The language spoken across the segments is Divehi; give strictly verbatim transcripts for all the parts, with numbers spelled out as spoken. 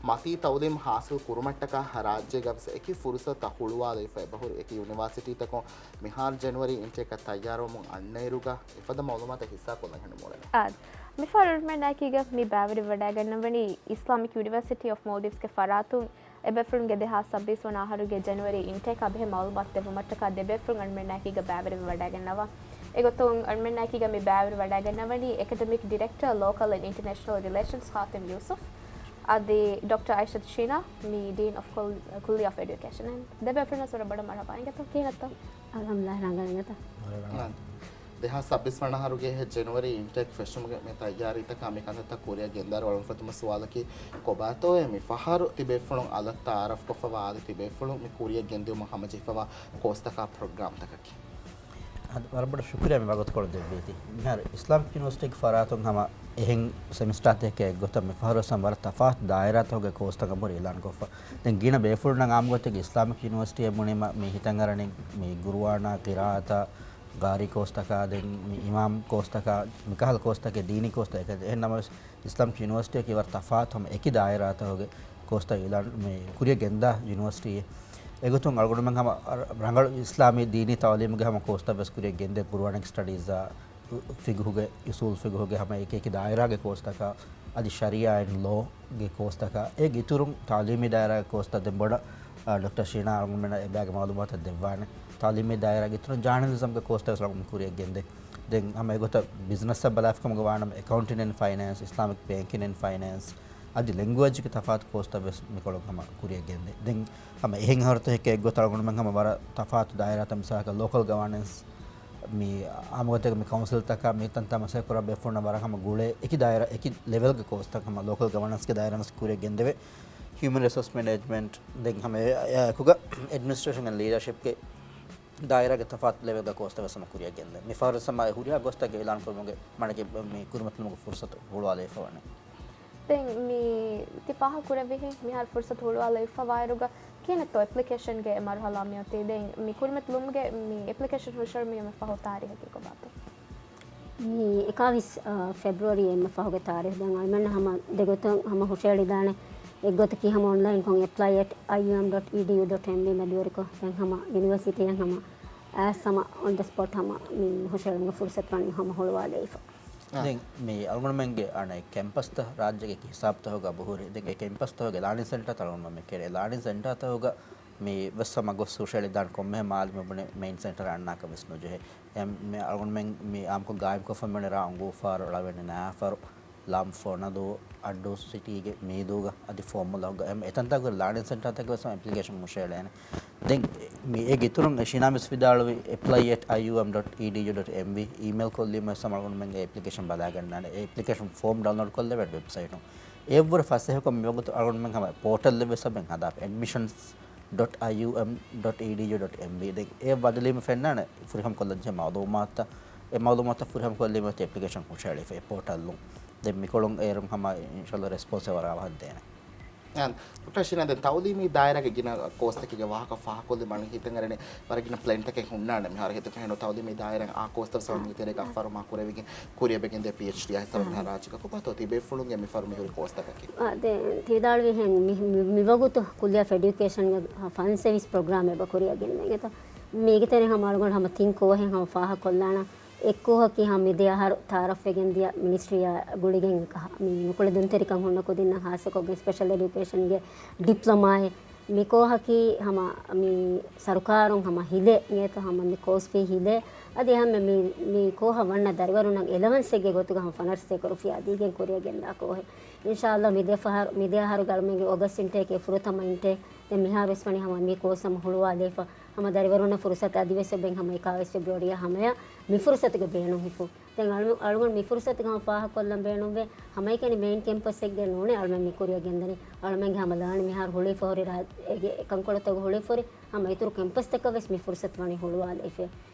މަތީ ތައުލީމް ހާސިލް ކުރުމަށްޓަކާ ރާއްޖޭގަ ވެސް އެކި ފުރުސަތުތައް ހުޅުވާލައިފަ އެބަހުރި އެކި ޔުނިވާސިޓީތަކުން މިހާރު ޖެނުއަރީ އިންޓޭކަށް ތައްޔާރުވަމުން އަންނައިރުގަ އެފަދަ މައުލޫމާތެއް ހިއްސާކޮށްލަން ހެންނުމޯލެ. އާދެ. މިފަހަރު އަޅުގަނޑުމެންނާއެކީގަ މި ބައިވެރިވެވަޑައިގަންނަވަނީ އިސްލާމިކް ޔުނިވަރސިޓީ އޮފް މޯލްޑިވްސްގެ ފަރާތުން އެބޭފުޅުންގެ ދެހާސް ސައްބީސް ވަނަ އަހަރުގެ ޖެނުއަރީ އިންޓޭކް އާ ބެހޭ މައުލޫމާތު ދެއްވުމަށްޓަކާ ދެބޭފުޅުން އަޅުގަނޑުމެންނާއެކީގަ ބައިވެރިވެވަޑައިގަންނަވާ. އެގޮތުން އަޅުގަނޑުމެންނާއެކީގަ މި ބައިވެރިވެވަޑައިގަންނަވަނީ އެކަޑެމިކް ޑިރެކްޓަރ، ލޯކަލް އެންޑް އިންޓަރނޭޝަނަލް ރިލޭޝަންސް، ޚާތިމް ޔޫސުފް، އަދި ޑޮކްޓަރ އައިޝަތު ޝީނާ، މި ޑީން އޮފް ކުލް-، ކުއްލިޔާ އޮފް އެޑިއުކޭޝަން. ދެބޭފުޅުންނަށް ވަރަށް ބޮޑަށް މަރުޙަބާ. އިނގޭތޯ ކިހިނެއްތޯ؟ އަލްޙަމްދުލިއްލާހް، ރަނގަޅު އިނގޭތޯ؟ ދެހާސް ސައްބީސް ވަނަ އަހަރުގެ ޖެނުއަރީ އިންޓޭކް ފެށުމުގެ މި ތައްޔާރީތަކާ މި ކަންތައްތައް ކުރިއަށް ގެންދާއިރު އަޅުގަނޑު ފުރަތަމަ ސުވާލަކީ ކޮބާތޯއޭ މި ފަހަރު ތިބޭފުޅުން އަލަށް ތައާރަފްކޮށްފަވާ އަދި ތިބޭފުޅުން މި ކުރިއަށް ގެންދިއުމަށް ހަމަޖެހިފަވާ ކޯސްތަކާ ޕްރޮގްރާމްތަކަކީ؟ އަދި ވަރަށް ބޮޑަށް ޝުކުރިއްޔާ މި ވަގުތުކޮޅު ދެއްވީތީ. މިހާރު އިސްލާމިކް ޔުނިވަރސިޓީގެ ފަރާތުން ހަމަ އެހެން ސެމިސްޓާ ތަކެއް އެއްގޮތަށް މި ފަހަރު ވެސް ވަރަށް ތަފާތު ދާއިރާތަކުގެ ކޯސްތަކަށް ހުރި އިޢުލާންކޮށްފަ. ދެން ގިނަ ބޭފުޅުންނަށް އާއްމުގޮތެއްގެ އިސްލާމިކް ޔުނިވަރސިޓީއޭ ބުނީމަ މި ހިތަށް އަރަނީ މި ގުރުއާނާ ޤިރާއަތާ، ގާރީ ކޯސްތަކާ، ދެން މި އިމާމް ކޯސްތަކާ، މިކަހަލަ ކޯސްތަކެއް، ދީނީ ކޯސްތަކެއް. އެހެން ނަމަވެސް، އިސްލާމިކް ޔުނިވަރސިޓީއަކީ ވަރަށް ތަފާތު ހަމަ އެކި ދާއިރާތަކުގެ ކޯސްތައް އިޢުލާން މި ކުރިއަށް ގެންދާ ޔުނިވަރސިޓީއެއް. އެގޮތުން އަޅުގަނޑުމެން ހަމަ ރަނގަޅު އިސްލާމީ ދީނީ ތަޢުލީމުގެ ހަމަ ކޯސްތައް ވެސް ކުރިއަށް ގެންދޭ، ޤުރުއާނިކް ސްޓަޑީޒާ، ފިޤުހުގެ، އުޞޫލު ފިޤުހުގެ ހަމަ އެކި އެކި ދާއިރާގެ ކޯސްތަކާ، އަދި ޝަރީޢާ އެންޑް ލޯގެ ކޯސްތަކާ، އޭގެ އިތުރުން ތަޢުލީމީ ދާއިރާގެ ކޯސްތައް ދެން ބޮޑަށް، އާ، ޑޮކްޓަރ ޝީނާ އަޅުގަނޑުމެންނަށް އެބައިގެ މަޢުލޫމާތަށް ދެއްވާނެ. ތަޢުލީމީ ދާއިރާގެ އިތުރުން ޖާނަލިޒަމްގެ ކޯސްތައް ވެސް އަޅުގަނޑު ކުރިއަށް ގެންދޭ. ދެން ހަމަ އެގޮތަށް ބިޒްނަސްއަށް ބަލާފިކަމުގަ ވާނަމަ، އެކައުންޓިން އެންޑް ފައިނޭންސް، އިސްލާމިކް ބޭންކިން އެންޑް ފައިނޭންސް، އަދި ލެންގުއޭޖްގެ ތަފާތު ކޯސްތައް ވެސް މިކޮޅުން ހަމަ ކުރިއަށް ގެންދޭ. ދެން ހަމަ އެހެން އަހަރުތަކެއްގެ އެއްގޮތަށް އަޅުގަނޑުމެން ހަމަ ވަރަށް ތަފާތު ދާއިރާތައް، މިސާލަކަށް ލޯކަލް ގަވަނެންސް، މި އާއްމުގޮތެއްގެ މި ކައުންސިލްތަކާ މިތަންތާ މަސައްކަތް ކުރާ ބޭފުޅުންނަށް ވަރަށް ހަމަ ގުޅޭ އެކި ދާއިރާ، އެކި ލެވެލްގެ ކޯސްތައް ހަމަ ލޯކަލް ގަވަނަންސްގެ ދާއިރާ ވެސް ކުރިއަށް ގެންދެވޭ. ހިއުމަން ރިސޯސް މެނޭޖްމަންޓް، ދެން ހަމަ އެ-، އެއާއެކުގަ އެޑްމިނިސްޓްރޭޝަން އެންޑް ލީޑަޝިޕްގެ ދާއިރާގެ ތަފާތު ލެވެލްގެ ކޯސްތައް ވެސް ހަމަ ކުރިއަށް ގެންދެވޭ. މި ފަހަރު ހަމަ ހުރިހާ ކޯސްތަކެއް އިޢުލާން ކުރުމުގެ މަނަކި މި ކުރިމަތިލުމުގެ ފުރުސަތު ހުޅުވާލައިފަ ވަނީ. ދެން މި ތި ފާހަގަކުރެއްވިހެން މިހާރު ފުރުސަތު ހުޅުވާލައިފަވާއިރުގަ ކިހިނެއްތޯ އެޕްލިކޭޝަންގެ މަރުހަލާ މިއޮތީ؟ ދެން މި ކުރިމަތިލުމުގެ މި އެޕްލިކޭޝަން ހުށަހެޅުމުގެ މި ފަހު ތާރީހަކީ ކޮބާތޯ؟ މި އެކާވީސް، އާ، ފެބްރުއަރީ އެންމެ ފަހުގެ ތާރީހު. ދެން އަޅުމެންނަށް ހަމަ ދެގޮތުން ހަމަ ހުށަހެޅިދާނެ. އެއްގޮތަކީ ހަމަ އޮންލައިންކޮށް އެޕްލައި އެޓް އައި ޔޫ އެމް ޑޮޓް އީ ޑީ ޔޫ ޑޮޓް އެމް ވީ މެދުވެރިކޮށް، ދެން ހަމަ ޔުނިވަރސިޓީއަށް ހަމަ އައިސް ހަމަ އޮން ދަ ސްޕޮޓް ހަމަ މި ހުށަހެޅުމުގެ ފުރުސަތު ވަނީ ހަމަ ހުޅުވާލައިފަ. އާ. ދެން މި އަޅުގަނޑުމެންގެ އަނެއް ކެމްޕަސްތައް ރާއްޖޭގެ އެކި ހިސާބުތަކުގަ އެބަހުރި. ދެން އެ ކެމްޕަސްތަކުގެ ލާނިން ސެންޓާތައް އަޅުގަނޑުމެން ކެރޭ. ލާނިން ސެންޓާތަކުގަ މި ވެސް ހަމަ ގޮސް ހުށަހެޅިދާނެ ކޮންމެހެން މާލެ މި ބުނި މެއިން ސެންޓަރ އަންނާކަށް ވެސް ނުޖެހޭ. އެ މި އަޅުގަނޑުމެން މި އާއްމުކޮށް ގާއިމްކޮށްފަ މިވަނީ ރ. އުނގޫފާރު، ޅަވެނި ނައިފަރު، ލަމް ފޮނަދޫ، އައްޑޫ ސިޓީގެ މީދޫގަ އަދި ފޯމުލަކުގަ. އެ މި އެތަންތާކުރި ލާނިން ސެންޓާތަކުގަ ވެސް ހަމަ އެޕްލިކޭޝަން ހުށަހެޅޭނެ. ދެން މި އޭގެ އިތުރުން ޝީނާ މިސް ވިދާޅުވި އެޕްލައި އެޓް އައި ޔޫ އެމް ޑޮޓް އީ ޑީ ޔޫ ޑޮޓް އެމް ވީ އީމެއިލް ކޮށްލީމަ ވެސް ހަމަ އަޅުގަނޑުމެންގެ އެޕްލިކޭޝަން ބަލާގަންނާނެ. އެ އެޕްލިކޭޝަން ފޯމް ޑައުންލޯޑް ކޮށްލެވޭ ވެބްސައިޓުން. އެއަށްވުރެ ފަސޭހަކޮށް މިވަގުތު އަޅުގަނޑުމެން ހަމަ ޕޯޓަލްއެއް ވެސް ހަމަ ހަދާފަ. އެޑްމިޝަންސް ޑޮޓް އައި ޔޫ އެމް ޑޮޓް އީ ޑީ ޔޫ ޑޮޓް އެމް ވީ. ދެން އެ ބަދަލުވީމަ ފެންނާނެ ފުރިހަމަ ކޮށްލަންޖެހޭ މައުލޫމާތުތައް. އެ މައުލޫމާތުތައް ފުރިހަމަ ކޮށްލީމަ އެޕްލިކޭޝަން ހުށަހެޅިފަ އެ ޕޯޓަލުން. ދެން މިކޮޅުން އޭރުން ހަމަ އިންޝާﷲ ރެސްޕޮންސެއް ވަރަށް އަވަހަށް ދޭނެ. އާނ، ޑޮކްޓަރ ޝީނާ، ދެން ތައުލީމީ ދާއިރާގެ ގިނަ ކޯސްތަކެއްގެ ވާހަކަ ފާހަގަކޮށްލި މަނި ހިތަށް އަރަނީ ވަރަށް ގިނަ ޕްލޭންތަކެއް ހުންނާނެ. މިހާރު ހިތަށް ފެންނަ ތައުލީމީ ދާއިރާ އާ ކޯސްތައް ސަމަން ތެރޭގަ އަށްފަހަރު މާ ކުރެވިގެން ކުރިއަށް ވެގެންދޭ ޕީއެޗްޑީ އާ ހިސާބަށް މިހާރު ރާއްޖޭގަ ކޮބާތޯ ތިބޭފުޅުންގެ މިފަހަރު މިހުރި ކޯސްތަކަކީ؟ އާ، ދެން ތި ވިދާޅުވިހެން މި، މި، މިވަގުތު ކުއްލިޔާ އޮފް އެޑިއުކޭޝަންގެ ފަން ސެވިސް ޕްރޮގްރާމް އެބަ ކުރިއަށް ގެންދަން އެތަ؟ މީގެ ތެރެއިން ހަމަ އަޅުގަނޑު ހަމަ ތިން ކޯހެއް ހަމަ ފާހަގަކޮށްލާނަން. އެއްކޯހަކީ ހަމަ މިދިޔަ އަހަރު ތައާރަފްވެގެންދިޔަ މިނިސްޓްރީއާ ގުޅިގެން އެކަހަ، މި ނުކުޅެދުންތެރިކަން ހުންނަ ކުދިންނަށް ހާއްސަކޮށްގެން ސްޕެޝަލް އެޑިއުކޭޝަންގެ ޑިޕްލޮމާއެއް. މި ކޯހަކީ ހަމަ މި ސަރުކާރުން ހަމަ ހިލޭ އިނގޭތޯ ހަމަ މި ކޯސް ފީ ހިލޭ. އަދި ހަމަ މި، މި ކޯހަށް ވަންނަ ދަރިވަރުންނަށް އެލަވަންސެއްގެ ގޮތުގަ ހަމަ ފަނަރަސް އެކަރު ފިޔާ ދީގެން ކުރިއަށް ގެންދާ ކޯހެއް. އިންޝާﷲ މިދިޔަ ފަހަރު، މިދިޔަ އަހަރުގެ އަޅުމެންގެ އޮގަސްޓް އިންޓޭކް އެ ފުރަތަމަ އިންޓޭކް. ދެން މިހާރު ވެސް ވަނީ ހަމަ މި ކޯސް ހަމަ ހުޅުވާލައިފަ. ހަމަ ދަރިވަރުންނަށް ފުރުސަތު އަދިވެސް އެބައިން ހަމަ އެކާވީސް ފެބްރުއަރީއާ ހަމަޔަށް މި ފުރުސަތުގެ ބޭނުން ހިފުން. ދެން އަޅު-، އަޅުގަނޑު މި ފުރުސަތުގަ ހަމަ ފާހަގަކޮށްލަން ބޭނުންވޭ، ހަމައެކަނި މެއިން ކެމްޕަސްއެއްގައި ނޫނޭ އަޅުމެން މި ކުރިއަށް ގެންދަނީ. އަޅުމެންގެ ހަމަ ލާން މިހާރު ހުޅުވިފަ ހުރި ރާ-، އޭގެ ކަންކޮޅުތަކުގަ ހުޅުވިފަ ހުރި ހަމަ އިތުރު ކެމްޕަސްތަކަށް ވެސް މި ފުރުސަތު ވަނީ ހުޅުވާލައިފަ.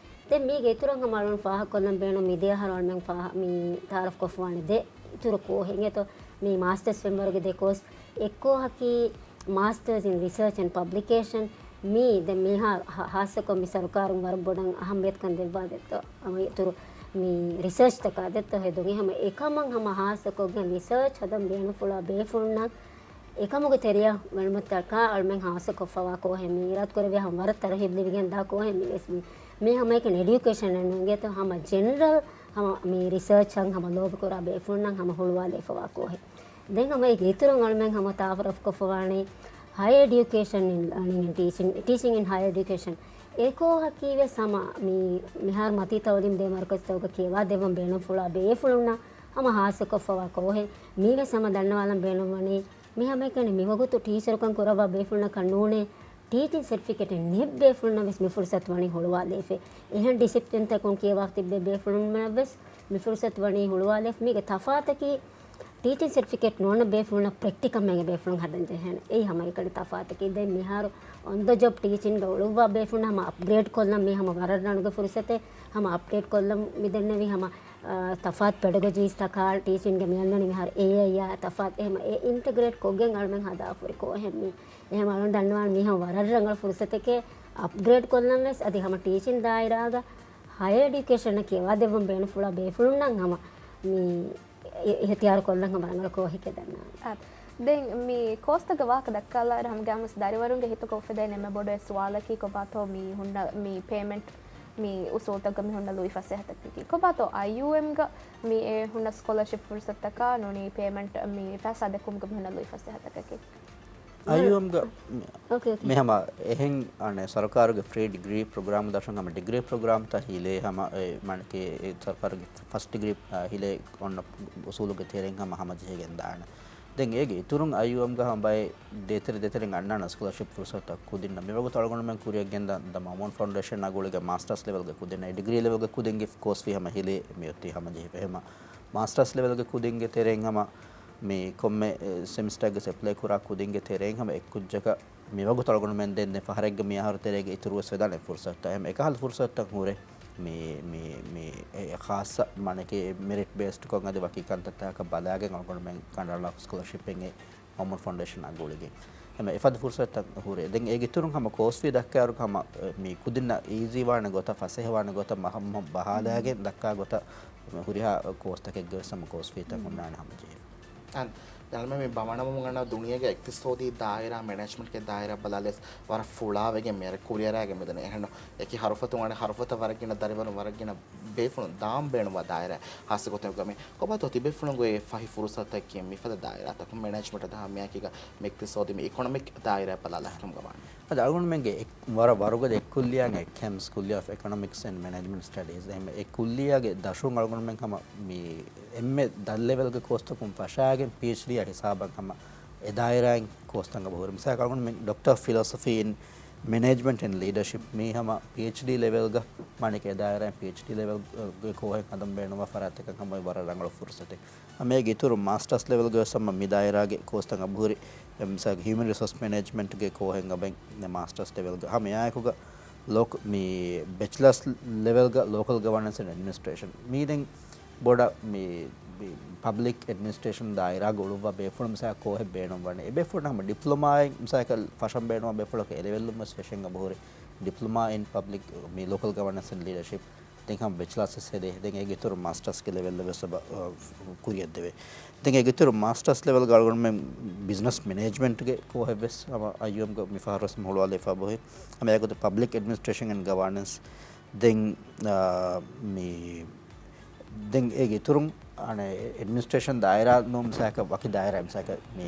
ދެން މީގެ އިތުރަށް ހަމަ އަޅުގަނޑު ފާހަގަކޮށްލަން ބޭނުން މިދިޔަ އަހަރު އަޅުމެން ފާހަ-، މި ތައާރަފް ކޮށްފަވާނެ ދެ އިތުރު ކޯހެއް އިނގޭތޯ. މި މާސްޓަރސް ފެންވަރުގެ ދެ ކޯސް. އެއްކޯހަކީ މާސްޓަރސް އިން ރިސާޗް އެންޑް ޕަބްލިކޭޝަން. މީ ދެން މިހާރު ހަ-، ހާއްސަކޮށް މި ސަރުކާރުން ވަރަށް ބޮޑަށް އަހައްމިޔަތުކަން ދެއްވާ ދެއްތޯ. އަމަ އިތުރު މި ރިސާޗްތަކާ ދެއްތޯ ހެދުން. އެހަމަ އެކަމަށް ހަމަ ހާއްސަކޮށްގެން ރިސާޗް ހަދަން ބޭނުންފުޅާ ބޭފުޅުންނަށް އެކަމުގެ ތެރެއަށް ވެނުމަތަކާ އަޅުމެން ހާއްސަކޮށްފަވާ ކޯހެއް މި އިރާދަކުރެއްވި ހަމަ ވަރަށް ތަރުހީބު ލިބިގެން ދާ ކޯހެއް މި ވެސް މި. މި ހަމައެކަނި އެޑިއުކޭޝަން ނޫން އިނގޭތޯ ހަމަ ޖެނެރަލް ހަމަ މި ރިސާޗަށް ހަމަ ލޯބިކުރާ ބޭފުޅުންނަށް ހަމަ ހުޅުވާލައިފަވާ ކޯހެއް. ދެން ހަމަ އޭގެ އިތުރުން އަޅުމެން ހަމަ ތައާރަފްކޮށްފަވާނީ ހަޔަ އެޑިއުކޭޝަން އިން ލާނިން އެންޑް ޓީޗިން، ޓީޗިން އިން ހަޔަ އެޑިއުކޭޝަން. އެ ކޯހަކީ ވެސް ހަމަ މި މިހާރު މަތީ ތައުލީމް ދޭ މަރުކަޒުތަކުގަ ކިޔަވާ ދެއްވަން ބޭނުންފުޅާ ބޭފުޅުންނަށް ހަމަ ހާއްސަކޮށްފަވާ ކޯހެއް. މީވެސް ހަމަ ދަންނަވާލަން ބޭނުންވަނީ މި ހަމައެކަނި މިވަގުތު ޓީޗަރުކަން ކުރައްވާ ބޭފުޅުންނަކަށް ނޫނޭ، ޓީޗިން ސެޓްފިކެޓެއް ނެތް ބޭފުޅުންނަށް ވެސް މި ފުރުސަތު ވަނީ ހުޅުވާލައިފި. އެހެން ޑިސިޕްލިންތަކުން ކިޔަވާ ތިއްބެވި ބޭފުޅުންނަށް ވެސް މި ފުރުސަތު ވަނީ ހުޅުވާލައިފި. މީގެ ތަފާތަކީ ޓީޗިން ސެޓްފިކެޓް ނޯންނަ ބޭފުޅުންނަށް ޕްރެކްޓިކަލް މޭގެ ބޭފުޅުން ހަދަން ޖެހޭނެ. އެއީ ހަމައެކަނި ތަފާތަކީ. ދެން މިހާރު އޮން ދަ ޖޮބް ޓީޗިންގ އުޅުއްވާ ބޭފުޅުން ހަމަ އަޕްގްރޭޑް ކޮށްލަން މީ ހަމަ ވަރަށް ރަނުގެ ފުރުސަތެއް. ހަމަ އަޕްޑޭޓް ކޮށްލަން މި ދެންނެވި ހަމަ އާ، ތަފާތު ޕެޑަގޮޖީސްތަކާ ޓީޗިންގ މި އަންނަނީ މިހާރު އޭއައިއާ ތަފާތު އެހެމަ އެ އިންޓަގްރޭޓް ކޮށްގެން އަޅުމެން ހަދާފަ ހުރި ކޯހެއް މީ. އެހެމަ އަޅުން ދަންނަވާން މީ ހަމަ ވަރަށް ރަނގަޅު ފުރުސަތެކޭ އަޕްގްރޭޑް ކޮށްލަން ވެސް އަދި ހަމަ ޓީޗިން ދާއިރާގަ ހަޔަ އެޑިއުކޭޝަނަށް ކިޔަވާ ދެއްވަން ބޭނުންފުޅާ ބޭފުޅުންނަށް ހަމަ މި އި-، އިހްތިޔާރު ކޮށްލަން ހަމަ ރަނގަޅު ކޯހެކޭ ދަންނަވާނެ. އާ، ދެން މި ކޯސްތަކުގެ ވާހަކަ ދައްކާލާއިރު ހަމަ ގައިމުވެސް ދަރިވަރުންގެ ހިތުގަ އުފެދޭނެ އެންމެ ބޮޑު ސުވާލަކީ ކޮބާތޯ މި ހުންނަ މި ޕޭމެންޓް މި އުސޫލުތަކުގަ މި ހުންނަ ލުއިފަސޭހަތަކަކީ؟ ކޮބާތޯ އައިޔޫއެމްގަ މި އެ ހުންނަ ސްކޮލަރޝިޕް ފުރުސަތުތަކާ ނޫނީ ޕޭމެންޓް މި ފައިސާ ދެއްކުމުގަ މި ހުންނަ ލުއިފަސޭހަތަކަކީ؟ އައިޔޫއެމްގަ މި-، އޯކޭ، އޯކޭ. މި ހަމަ އެހެން އަނެއް ސަރުކާރުގެ ފްރީ ޑިގްރީ ޕްރޮގްރާމް ދަށުން ހަމަ ޑިގްރީ ޕްރޮގްރާމްތައް ހިލޭ ހަމަ އެ މާނަކީ އެ ސަރުކާރުގެ ފަސްޓް ޑިގްރީ، އާ، ހިލޭ އޮންނަ އުސޫލުގެ ތެރެއިން ހަމަ ހަމަޖެހިގެން ދާނެ. ދެން އޭގެ އިތުރުން އައިޔޫއެމްގަ ހަމަ ބައެއް ދޭތެރެ ދޭތެރެއިން އަންނާނެ ސްކޮލަރޝިޕް ފުރުސަތުތައް ކުދިންނަށް. މިވަގުތު އަޅުގަނޑުމެން ކުރިއަށް ގެންދާ ދަ މައުމޫން ފައުންޑޭޝަނާ ގުޅިގެން މާސްޓާސް ލެވެލްގެ ކުދިންނަށް ޑިގްރީ ލެވެލްގެ ކުދިންގެ ކޯސް ފީ ހަމަ ހިލޭ މިއޮތީ ހަމަޖެހިފަ. އެހެމަ މާސްޓާސް ލެވެލްގެ ކުދިންގެ ތެރެއިން ހަމަ މި ކޮންމެ، އެ، ސެމިސްޓަރެއްގެ ސަޕްލައި ކުރާ ކުދިންގެ ތެރެއިން ހަމަ އެއްކުއްޖަކަށް މިވަގުތު އަޅުގަނޑުމެން ދެން ދެ ފަހަރެއްގެ މިއަހަރު ތެރޭގަ އިތުރުވެސް ވެދާނެ ފުރުސަތުތައް. އެހެން އެކަހަލަ ފުރުސަތުތައް ހުރޭ. މި، މި، މި އެ ޚާއްޞަ މާނަކީ މެރިޓް ބޭސްޑްކޮށް އަދި ވަކި ކަންތައްތަކަށް ބަލާގެން އަޅުގަނޑުމެން ކަނޑައަޅާ ސްކޮލަރޝިޕެއް އެ މައުމޫން ފައުންޑޭޝަނާ ގުޅިގެން. އެހެން އެފަދަ ފުރުސަތުތައް ހުރޭ. ދެން އޭގެ އިތުރުން ހަމަ ކޯސް ފީ ދައްކާއިރު ހަމަ، އެ، މި ކުދިންނަށް އީޒީ ވާނެ ގޮތަށް، ފަސޭހަ ވާނެ ގޮތަށް މަހަ-، މަ-، ބަހާލާގެން ދައްކާ ގޮތަށް ހުރިހާ ކޯސްތަކެއްގެ ވެސް ހަމަ ކޯސް ފީތައް ހުންނާނެ ހަމަޖެހިފަ. އަން، ދެން އަޅުމެން މި ބަވަނަމުން އަންނަ ދުނިޔޭގެ އިޤްތިޞާދީ ދާއިރާ، މެނޭޖްމަންޓްގެ ދާއިރާ ބަލާލިޔަސް ވަރަށް ފުޅާވެގެން މިއަރަށް ކުރިއަރާގެން މިދަނީ. އެހެން އެކި ހަރުފަތުން އަނެއް ހަރުފަތަށް ވަރަށް ގިނަ ދަރިވަރުން ވަރަށް ގިނަ ބޭފުޅުން ދާން ބޭނުންވާ ދާއިރާ. ހާއްސަ ގޮތެއްގަ މި ކޮބާތޯ ތިބޭފުޅުންގެ ފަހި ފުރުސަތަކީ މިފަދަ ދާއިރާތަކުން މެނޭޖްމަންޓަށް ދަހަ މިއާއެކީގަ މި އިޤްތިޞާދީ މި އިކޮނޮމިކް ދާއިރާ ބަލާލާ ހިކަމުގަ ވާނެ. އަދި އަޅުގަނޑުމެންގެ އެއް-، ވަރަށް ވަރުގަދަ އެއް ކުއްލިޔާއެއް ކެމްސް، ކުއްލިޔާ އޮފް އިކޮނޮމިކްސް އެންޑް މެނޭޖްމަންޓް ސްޓަޑީސް. އެހެން އެ ކުއްލިޔާގެ ދަށުން އަޅުގަނޑުމެން ހަމަ މި އެންމެ ދަށް ލެވެލްގެ ކޯސްތަކުން ފަށާގެން ޕީއެޗްޑީއާ ހިސާބަށް ހަމަ އެ ދާއިރާއިން ކޯސްތައް އެބަހުރި. މިސާލަކަށް އަޅުގަނޑުމެން ޑޮކްޓަރ އޮފް ފިލޮސޮފީ އިން މެނޭޖްމަންޓް އެންޑް ލީޑަޝިޕް މީ ހަމަ ޕީއެޗްޑީ ލެވެލްގަ މާނަކީ އެ ދާއިރާއިން ޕީއެޗްޑީ ލެވެލްގެ ކޯހެއް ހަދަން ބޭނުންވާ ފަރާތްތަކަށް ހަމަ ވަރަށް ރަނގަޅު ފުރުސަތެއް. ހަމަ އޭގެ އިތުރު މާސްޓާސް ލެވެލްގަ ވެސް ހަމަ މި ދާއިރާގެ ކޯސްތައް އެބަހުރި. މިސާލަކަށް ހިއުމަން ރިސޯސް މެނޭޖްމަންޓްގެ ކޯހެއް އެބަ މާސްޓާސް ލެވެލްގަ. ހަމަ އެއާއެކުގަ ލޯކް-، މި ބެޗްލާސް ލެވެލްގަ ލޯކަލް ގަވަނަންސް އެންޑް އެޑްމިނިސްޓްރޭޝަން. މީ ދެން ބޮޑަށް މި، މި ޕަބްލިކް އެޑްމިނިސްޓްރޭޝަން ދާއިރާގަ އުޅުއްވާ ބޭފުޅުން މިސާލަކަށް ކޯހެއް ބޭނުންވާނެ. އެބޭފުޅުން ހަމަ ޑިޕްލޮމާއިން މިސާލަކަށް ފަށަން ބޭނުންވާ ބޭފުޅަކަށް އެ ލެވެލްއިން ވެސް ފެށެން އެބަހުރި. ޑިޕްލޮމާ އިން ޕަބްލިކް، މި ލޯކަލް ގަވަނަންސް އެންޑް ލީޑަޝިޕް. ދެން ހަމަ ބެޗްލާސް ވެސް ހެދޭ. ދެން އޭގެ އިތުރު މާސްޓާސްގެ ލެވެލް ވެސް އެބަ، އަ، ކުރިއަށްދެވޭ. ދެން އޭގެ އިތުރު މާސްޓާސް ލެވެލްގަ އަޅުގަނޑުމެން ބިޒްނަސް މެނޭޖްމަންޓްގެ ކޯހެއް ވެސް ހަމަ އައިޔޫއެމްގަ މި ފަހަރު ވެސް ހުޅުވާލައިފަ އެބަހުރި. ހަމަ އެގޮތަށް ޕަބްލިކް އެޑްމިނިސްޓްރޭޝަން އެންޑް ގަވަނަންސް. ދެން، އާ، މި، ދެން އޭގެ އިތުރުން އަނެއް އެޑްމިނިސްޓްރޭޝަން ދާއިރާ ނޫން މިސާލަކަށް ވަކި ދާއިރާ މިސާލަކަށް މި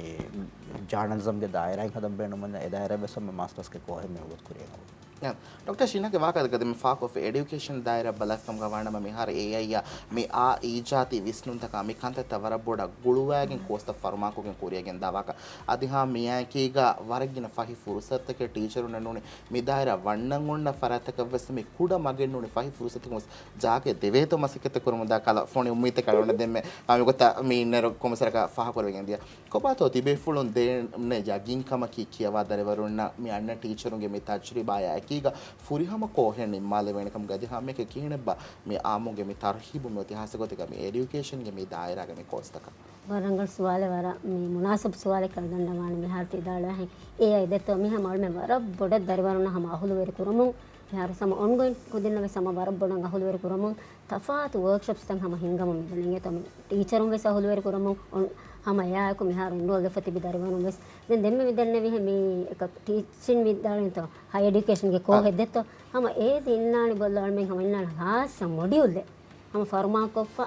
ޖާނަލިޒަމްގެ ދާއިރާއެއް ހަދަން ބޭނުންވަންޏާ އެ ދާއިރާ ވެސް ހަމަ މާސްޓާސްގެ ކޯހެއް މި ވަގުތު ކުރިއަށް އައު. އެ، ޑޮކްޓަރ ޝީނާގެ ވާހަކަ ދެކެމެ ފާކޮށްފި އެޑިއުކޭޝަން ދާއިރާ ބަލާފިކަމުގަ ވާނަމަ މިހާރު އޭއައިއާ މި އާ އީޖާދީ ވިސްނުންތަކާ މި ކަންތައްތައް ވަރަށް ބޮޑަށް ގުޅުވައިގެން ކޯސްތައް ފަރުމާކޮށްގެން ކުރިއަށް ގެންދާ ވާހަކަ. އަދި ހަމަ މިއާއެކީގަ ވަރަށް ގިނަ ފަހި ފުރުސަތުތަކެއް ޓީޗަރުންނަށް ނޫނީ މި ދާއިރާ ވަންނަން އޮންނަ ފަރާތްތަކަށް ވެސް މި ކުޑަ މަގެއް ނޫނީ ފަހި ފުރުސަތަކުން ވެސް ޖާގައެއް ދެވޭތޯ މަސައްކަތްތައް ކުރަމުންދާ ކަލަ ފޮނި އުއްމީދުތަކެއް އަޅުގަނޑަށް ދެންމެ ހަމަ މިގޮތަށް މި އިންނައިރު ކޮންމެސްވަރަކަށް ފާހަގަކުރެވިގެން ދިޔަ. ކޮބާތޯ ތިބޭފުޅުން ދޭން ޔަގީންކަމަކީ ކިޔަވާ ދަރިވަރުންނަށް މި އަންނަ ޓީޗަރުންގެ މި ތަޖުރިބާއާ އެކީގަ ފުރިހަމަ ކޯހެއް ނިންމާލެވޭނެ ކަމުގަ އަދި ހަމައެކަނި ކިހިނެއްބާ މި އާއްމުންގެ މި ތަރުހީބު މި އޮތީ ހާއްސަ ގޮތެއްގަ މި އެޑިއުކޭޝަންގެ މި ދާއިރާގެ މި ކޯސްތަކަށް؟ ވަރަށް ރަނގަޅު ސުވާލެއް، ވަރަށް މި މުނާސަބު ސުވާލެއް ކަނޑަން ދަމާނެ މިހާރު ތި ދާޅުވާހެން. އޭ އައި ދެއްތޯ މި ހަމަ އަޅުމެން ވަރަށް ބޮޑަށް ދަރިވަރުންނަށް ހަމަ އަހުލުވެރި ކުރަމުން މިހާރު ހަމަ އޮންގޮއިން ކުދިންނަށް ވެސް ހަމަ ވަރަށް ބޮޑަށް އަހުލުވެރި ކުރަމުން ތަފާތު ވޯކްޝޮޕްސްތައް ހަމަ ހިންގަމުން މިދަނީ. އިނގޭތޯ މި ޓީޗަރުން ވެސް އަހުލުވެރި ކުރަމުން އޮން ހަމަ އެއާއެކު މިހާރު އެންރޯލް ވެފަ ތިބި ދަރިވަރުން ވެސް. ދެން ދެންމެ މި ދެންނެވިހެން މި އެކަ ޓީޗިން މި ދާނެތޯ ހަޔަ އެޑިޔުކޭޝަންގެ ކޯހެއް ދެއްތޯ ހަމަ އޭ ދިންނާނެ ބޮލާޅުމެން ހަމަ އިންނާނެ ހާއްސަ މޮޑިއުލްއެއް ހަމަ ފަރުމާކޮށްފަ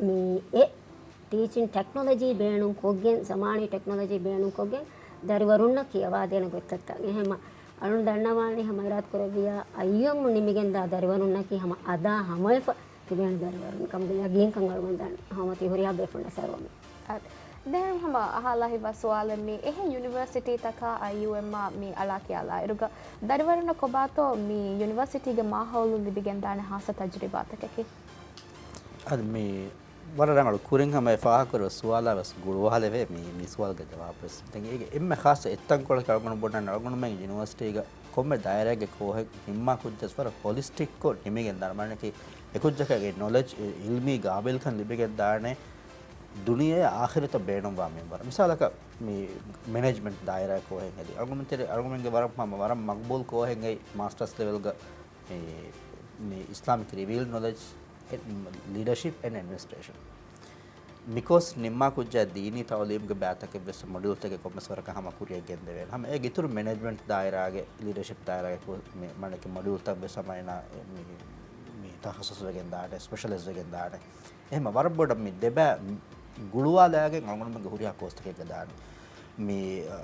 މި އެ ޓީޗިން ޓެކްނޮލޮޖީ ބޭނުން ކޮށްގެން، ޒަމާނީ ޓެކްނޮލޮޖީ ބޭނުން ކޮށްގެން، ދަރިވަރުންނަށް ކިޔަވާދޭނެ ގޮތްތައްތައް. އެހެންމަ އަޅުން ދަންނަވާނީ ހަމަ އިރާދަ ކުރެއްވިޔާ އައްޔަމް ނިމިގެންދާ ދަރިވަރުންނަކީ ހަމަ އަދާ ހަމަވެފަ ތިބޭނެ ދަރިވަރުން ކަމުގެ ޔަގީންކަން އަޅުގަނޑު ދަން ހަމަ ތި ހުރިހާ ބޭފުޅުންނަށް ސަރުވަމެ. އަ، ދެން ހަމަ އަހާލާ ހިތްވާ ސުވާލެއް މި އެހެން ޔުނިވަރސިޓީތަކާ އައިޔޫއެމްއާ މި އަޅާ ކިޔާލާއިރުގަ ދަރިވަރުންނަށް ކޮބާތޯ މި ޔުނިވަރސިޓީގެ މާހައުލުން ލިބިގެންދާނެ ހާއްސަ ތަޖުރިބާތަކަކީ؟ އަދި މި ވަރަށް ރަނގަޅު ކުރިން ހަމަ އެ ފާހަގަކުރެވޭ ސުވާލާ ވެސް ގުޅުވާލެވޭ މި، މި ސުވާލުގެ ޖަވާބު ވެސް. ދެން އޭގެ އެންމެ ޚާއްސަ އެއްތަންކޮޅަކީ އަޅުގަނޑު ބުނަން އަޅުގަނޑުމެން ޔުނިވަރސިޓީގަ ކޮންމެ ދާއިރާގެ ކޯހެއް ނިންމާ ކުއްޖަސް ވަރަށް ހޮލިސްޓިކްކޮށް ނިމިގެން ދާނެ. މާނައަކީ އެ ކުއްޖަކަށް އެ ނޮލެޖް، އިލްމީ ގާބިލްކަން ލިބިގެން ދާނެ ދުނިޔެއާ އާޚިރަތަށް ބޭނުންވާ މިންވަރަށް. މިސާލަކަށް މި މެނޭޖްމަންޓް ދާއިރާގެ ކޯހެއް ހެދި. އަޅުގަނޑުމެން ތެރެ، އަޅުގަނޑުމެންގެ ވަރަށް ހަމަ ވަރަށް މަގްބޫލް ކޯހެއްގައި މާސްޓަރސް ލެވެލްގަ މި، މި އިސްލާމިކް ރިވީލް ނޮލެޖް، އެ، ލީޑަޝިޕް އެންޑް އެޑްމިނިސްޓްރޭޝަން. މިކޯސް ނިންމާ ކުއްޖާ ދީނީ ތައުލީމްގެ ބައިތަކެއް ވެސް މޮޑިއުލްތަކެއް ކޮންމެސް ވަރަކަށް ހަމަ ކުރިއަށް ގެންދެވޭނެ. ހަމަ އޭގެ އިތުރު މެނޭޖްމަންޓް ދާއިރާގެ، ލީޑަޝިޕް ދާއިރާގެ ކޯ-، މި މަނަކި މޮޑިއުލްތައް ވެސް ހަމަ އޭނާ މި، މި ތަޚައްސަސް ވެގެން ދާނެ، ސްޕެޝަލައިޒް ވެގެން ދާނެ. އެހެންމަ ވަރަށް ބޮޑަށް މި ދެބައި ގުޅުވާލާގެން އަޅުގަނޑުމެންގެ ހުރިހާ ކޯސްތަކެއްގަ ދާނެ. މި،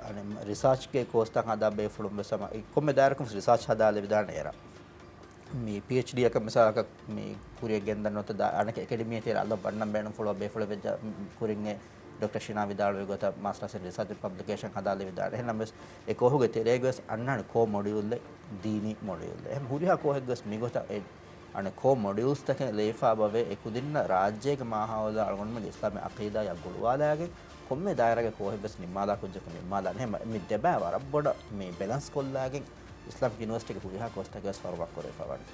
އަނެއް ރިސާޗްގެ ކޯސްތައް ހަދާ ބޭފުޅުން ވެސް ހަމަ ކޮންމެ ދާއިރަކުން ރިސާޗް ހަދާލެވިދާނެ އެރަށް. މި ޕީއެޗްޑީއަކަށް މިސާލަކަށް މި ކުރިއަށް ގެންދަން ނުވަތަ ދާ-، އަނެކަ އެކަޑަމީއަށް ތިޔަ އަލަށް ވަންނަން ބޭނުންފުޅުވާ ބޭފުޅެއް ވެއްޖެ ކުރިން އެ ޑޮކްޓަރ ޝިނާ ވިދާޅުވި ގޮތަށް މާސްޓާސް އިން ރިސާޗް އިން ޕަބްލިކޭޝަން ހަދާލެވިދާނެ. އެހެންނަމަވެސް އެ ކޯހުގެ ތެރޭގަވެސް އަންނާނެ ކޯ މޮޑިއުލްއެއް، ދީނީ މޮޑިއުލްއެއް. އެހެން ހުރިހާ ކޯހެއްގަވެސް މިގޮތަށް އެ އަނެއް ކޯ މޮޑިއުލްސްތަކެއް ލެވިފާ ބަވޭ އެ ކުދިންނަށް ރާއްޖޭގެ މާހައުލާ އަޅުގަނޑުމެންގެ އިސްލާމީ އަޤީދާއާ ގުޅުވާލާގެން ކޮންމެ ދާއިރާގެ ކޯހެއްވެސް ނިންމާލާ ކުއްޖަކު ނިންމާލާނެ. އެހެން މި ދެބައި ވަރަށް ބޮޑަށް މި ބެލަންސް ކޮށްލާގެން އިސްލާމިކް ޔުނިވަރސިޓީގެ ހުރިހާ ކޯސްތަކެއް ވެސް ފަރުމާ ކުރެވިފަ ވަނީ.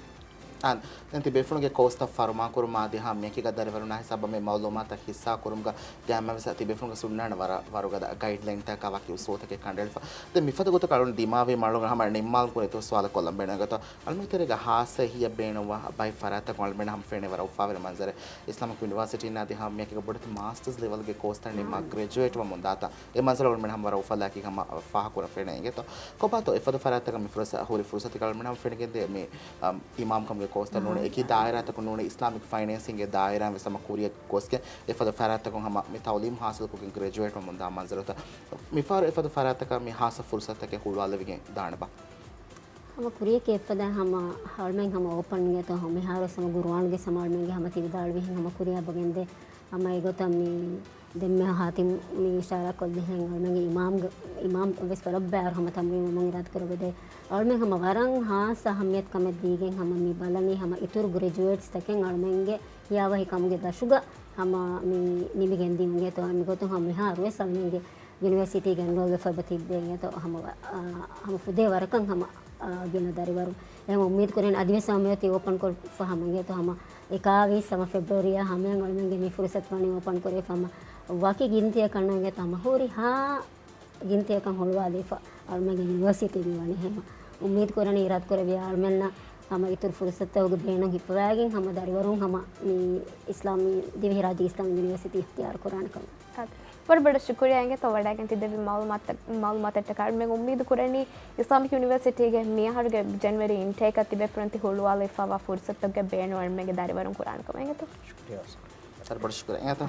އާނ، ދެން ތި ބޭފުޅުންގެ ކޯސްތައް ފަރުމާކުރުމާ ދިހަ މިއެކިގަ ދަރިވަރުންނާ ހިސާބަށް މި މައުލޫމާތަށް ހިއްސާ ކުރުމުގަ ގާތްމަވެސް ތި ބޭފުޅުންގެ ސުންނާނެ ވަރަށް ވަރުގަދަ ގައިޑްލައިންތަކާ ވަކި އުސޫލުތަކެއް ކަނޑައެޅިފަ. ދެން މިފަދަ ގޮތަކަށް އަޅުން ދިމާވީމަ އަޅުން ހަމަ ނިންމާލުން ކުރި އިތުރު ސުވާލެއް ކޮށްލަން ބޭނުން ގޮތަށް އަޅުން ތެރޭގަ ހާއްސަ އެހީއަށް ބޭނުންވާ ބައެއް ފަރާތްތަކުން އަޅުމެން ހަމަ ފެނޭ ވަރަށް އުފާވެރި މަންޒަރެއް. އިސްލާމިކް ޔުނިވާސިޓީންނާ ދިހަ މިއެކިގަ ބޮޑެތި މާސްޓަރސް ލެވެލްގެ ކޯސްތައް ނިންމާ ގްރެޖުއޭޓް ވަމުން ދާތާ އެ މަންޒަރު އަޅުމެން ހަމަ ވަރަށް އުފަލާކީ ހަމަ ފާހަގަކުރަން ފެނޭ އިނގޭތޯ. ކޮބާތޯ އެފަދަ ފަރާތްތަކަށް މި ފުރަސަ-، ހުރި ފުރުސަތުގަ އަޅުމެން ހަމަ ފެނިގެންދޭ މި، އަ، އިމާމްކަމުގެ ކޯސްތައް ނޫނީ އެކި ދާއިރާތަކުން ނޫނީ އިސްލާމިކް ފައިނޭންސިންގެ ދާއިރާއިން ވެސް ހަމަ ކުރިއަށް ގޮސްގެން އެފަދަ ފަރާތްތަކުން ހަމަ މި ތައުލީމް ހާސިލްކޮށްގެން ގްރެޖުއޭޓް ވަމުން ދާ މަންޒަރުތައް މިފަހަރު އެފަދަ ފަރާތްތަކަށް މި ހާއްސަ ފުރުސަތުތަކެއް ހުޅުވާލެވިގެން ދާނެބާ؟ ހަމަ ކުރިޔަކީ އެފަދަ ހަމަ އަޅުމެން ހަމަ އޯޕަންގެތޯ ހަމަ މިހާރުވެސް ހަމަ ގުރުއާންގެ ސަމާލުމެންގެ ހަމަ ތި ވިދާޅުވިހެން ހަމަ ކުރިޔާ ބަގެންދޭ ހަމަ އެގޮތަށް މި ދެންމެ ހާތިމް މި އިޝާރާ ކޮށްލިހެން އަޅުމެންގެ އިމާމްގެ، އިމާމް ވެސް ވަރަށް ބާރު ހަމަ ތަމްރީން ވަމުން އިރާދަ ކުރެވެދޭ. އަޅުމެން ހަމަ ވަރަށް ހާއްސަ އަހައްމިޔަތު ކަމެއް ދީގެން ހަމަ މި ބަލަނީ ހަމަ އިތުރު ގްރެޖުއޭޓްސް ތަކެއް އަޅުމެންގެ ހިޔާވަހި ކަމުގެ ދަށުގަ ހަމަ މި ނިމިގެން ދިޔުން އިނގޭތޯ އެމިގޮތުން ހަމަ މިހާރުވެސް އަޅުމެންގެ ޔުނިވަރސިޓީގެ އެންރޯލް ވެފަ ތިއްބެވި އިނގޭތޯ ހަމަ ވަ-، އާ، ހަމަ ފުދޭ ވަރަކަށް ހަމަ، އާ، ގިނަ ދަރިވަރު. އެހެން އުއްމީދު ކުރޭނެ އަދިވެސް ހަމަ މިއޮތީ އޯޕަން ކޮށްފަ ހަމަ އިނގޭތޯ ހަމަ އެކާވީސް ހަމަ ފެބްރުއަރީއާ ހަމަޔަށް އަޅުމެންގެ މި ފުރުސަތު ވަނީ އޯޕަން ކުރެވިފަ ހަމަ ވަކި ގިންތިއަކަށް ނޫން އިނގޭތޯ ހަމަ ހުރިހާ ގިންތިއަކަށް ހުޅުވާލެވިފަ އަޅުމެންގެ ޔުނިވަރސިޓީ މިވަނީ. ހަމަ އުއްމީދު ކުރަނީ އިރާދަ ކުރެއްވިޔާ އަޅުމެންނަށް ހަމަ އިތުރު ފުރުސަތުތަކުގެ ބޭނުން ހިއްޕަވައިގެން ހަމަ ދަރިވަރުން ހަމަ މި އިސްލާމީ ދިވެހިރާއްޖޭގެ އިސްލާމީ ޔުނިވަރސިޓީ އިޚްތިޔާރު ކުރާނެ ކަމަށް. އާދެ. ވަރަށް ބޮޑަށް ޝުކުރިޔާ އިނގޭތޯ ވަޑައިގެން ތި ދެއްވި މައުލޫމާތަށް، މައުލޫމާތަށްޓަކާ. އަޅުމެން އުއްމީދު ކުރަނީ އިސްލާމިކް ޔުނިވަރސިޓީގެ މިއަހަރުގެ ޖެނުއަރީ އިންޓޭކަށް ތިބޭފުޅުން ތި ހުޅުވާލެވިފައިވާ ފުރުސަތުގެ ބޭނުން އަޅުމެންގެ ދަރިވަރުން ކުރާނެ ކަމަށް އިނގޭތޯ. ޝުކުރިޔާ. ވަރަށް ބޮޑަށް ޝުކުރިޔާ އިނގޭތޯ.